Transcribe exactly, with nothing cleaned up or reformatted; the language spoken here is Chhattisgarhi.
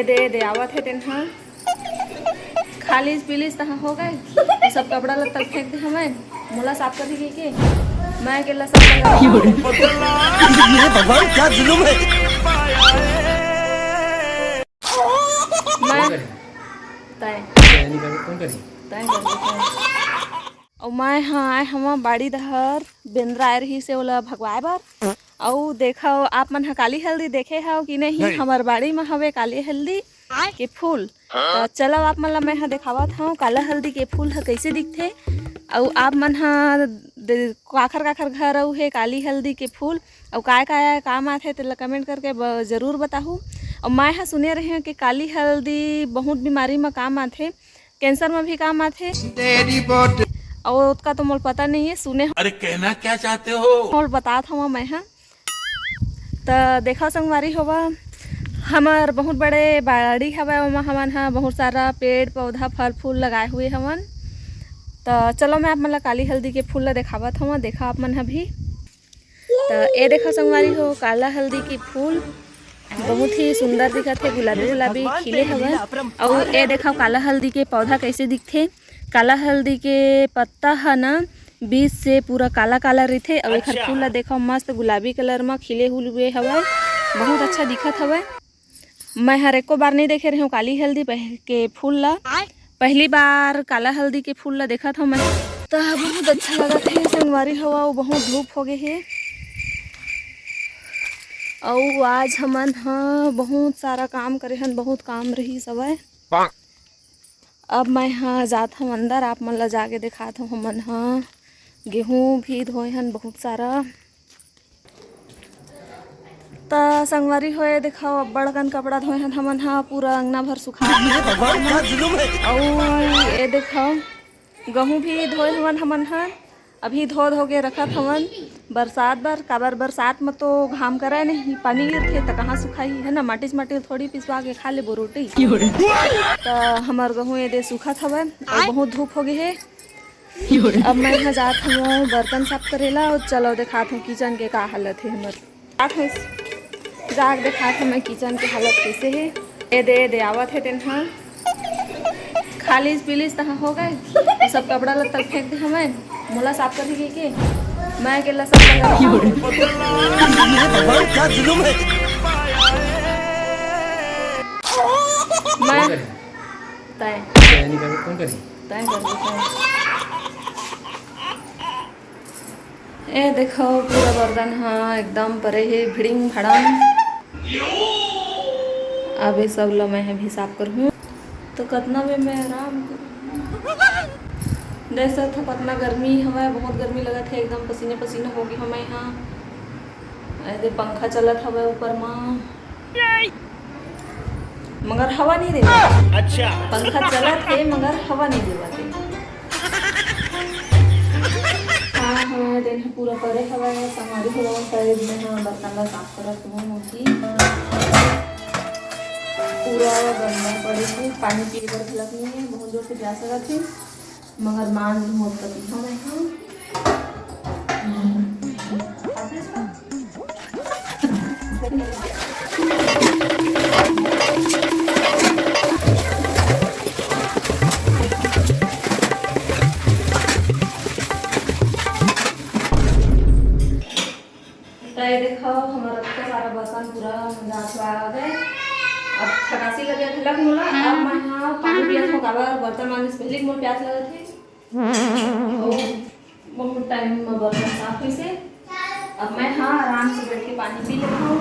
दे दे आवत हे तेन ह। खालिस पीलिस तहाँ हो गए, वो सब कपड़ा लत्ता फेंक दे हमें। मोला साफ कर ही के, मैं अकेला सब कर ये भगवान, क्या जुलुम है। मैं तय तय नहीं कर, कौन करी? तय कर देते हैं। अउ मैं ह आए हवा बाड़ी डहर, बेंदरा आए रहिस हे ओला भगवाए बर। अउ देखव, आप मन ह काली हल्दी देखे हव कि नहीं? नहीं। हमर बाड़ी म हवे काली हल्दी के फूल। त चलव, आप मन ला मैं ह देखावत हव काला हल्दी के फूल ह कइसे दिखथे। अउ आप मन ह दे-, काखर काखर घर अउ हे काली हल्दी के फूल, अउ काय काय काम आथे तेला कमेंट करके ब-, जरूर बताहू। अउ मैं ह सुने रहें कि काली हल्दी बहुत बीमारी म काम आथे, कैंसर म भी काम आथे। अउ ओतका तो मोल पता नहीं है, सुने हो। अरे कहना क्या चाहते हो? मोल बतात हवा मैं ह। त देखा संगवारी होवा, हमर बहुत बड़े बाड़ी हवय, ओमा हमन ह बहुत सारा पेड़ पौधा फल फूल लगाए हुए हवन। त चलो मैं आप मन ला काली हल्दी के फूल ला देखावत हवा, देखा आप मन ह भी। त ए देखा संगवारी हो, काला हल्दी के फूल बहुत ही सुंदर दिखत हे, गुलाबी गुलाबी खिले हवय। अउ ए देखा काला हल्दी के पौधा कैसे दिखथे। काला हल्दी के पत्ता ह ना बीच से पूरा काला काला रहिथे, अउ एखर अच्छा। फूल ला देखा मस्त गुलाबी कलर म खिले हुए हवय, बहुत अच्छा दिखत हवय। मैं हर एको बार नहीं देखे रहेंव काली हल्दी पह-, के फूल ला। आय। पहली बार काला हल्दी के फूल ला देखत हव मैं। त बहुत अच्छा लगत हे संगवारी हो, अउ बहुत धूप हो गे हे। अउ आज हमन ह बहुत सारा काम करे हन, बहुत काम रहिस हवय। अब मैं ह जात हव अंदर, आप मन ला जाके देखात हव। हमन ह गेहूं भी धोए हन बहुत सारा। त संगवारी हो, ए देखव, अब्बड़ अकन कपड़ा धोए हन हमन ह, पूरा अंगना भर सुखा ये भगवान, क्या जुलुम है। अउ ए देखव, गहूं भी धोए हवन हमन ह, अभी धो धो के रखत हवन बरसात बर। काबर बरसात म तो घाम करय नहीं, पानी गिरथे त कहाँ सुखाही, है ना? माटी से माटी थोड़ी पिसवा के खा लेबो रोटी। त हमर गहूं ए दे सुखत हवय अउ बहुत धूप हो गे हे। अब मैं इहाँ जात हवं बर्तन साफ करे ला, अउ चलो देखात हूँ किचन के का हालत हे हमर। जात हूँ, जाके देखात हूँ मैं किचन के हालत कैसे हे। ए दे, ए दे, आवत हे तेन ह। खालिस पीलिस तहाँ हो गए, वो सब कपड़ा लत्ता फेंक दे हमें, मोला साफ कर ही के, मैं अकेला सब कर। ये भगवान, क्या जुलुम है। मैं तय। तय नहीं कर, कौन करी? तय कर दे, तय। ए देखो, पूरा बर्तन ह एकदम परे हे, भिड़िंग भड़ंग। अब ये सब ल मैं ह भी साफ करहूँ। तो कतना में मैं आराम करहूँ। देख सकत हो, कतना गर्मी हवय, बहुत गर्मी लगत हे, एकदम पसीने पसीने हो गे हवं मैं ह। ए दे, पंखा चलत हवय ऊपर म। मगर हवा नहीं देवत। अच्छा। पंखा चलत हे, मगर हवा नहीं देवत हे। हाँ, हाँ, दिन ह पूरा परे हवय, संगवारी हो, शायद मैं ह बर्तन ला साफ करत हूँ, मोती। पूरा गंदा पड़े हे, पानी पीए बर घलक नहीं हे, बहुत जोर से प्यास लगत हे। मगर मान मोर पति हवय हम। त ये देखो, हमर अतका सारा बर्तन पूरा मजाक आ गए। अब खटासी लगे घलक मोला। अब मैं ह पानी पियत हूँ, काबर बर्तन मांजे से पहले मोर प्यास लगत हे। ओ, बहुत टाइम में बर्तन साफ होइसे। अब मैं ह आराम से बैठ के पानी पी लेत हूँ।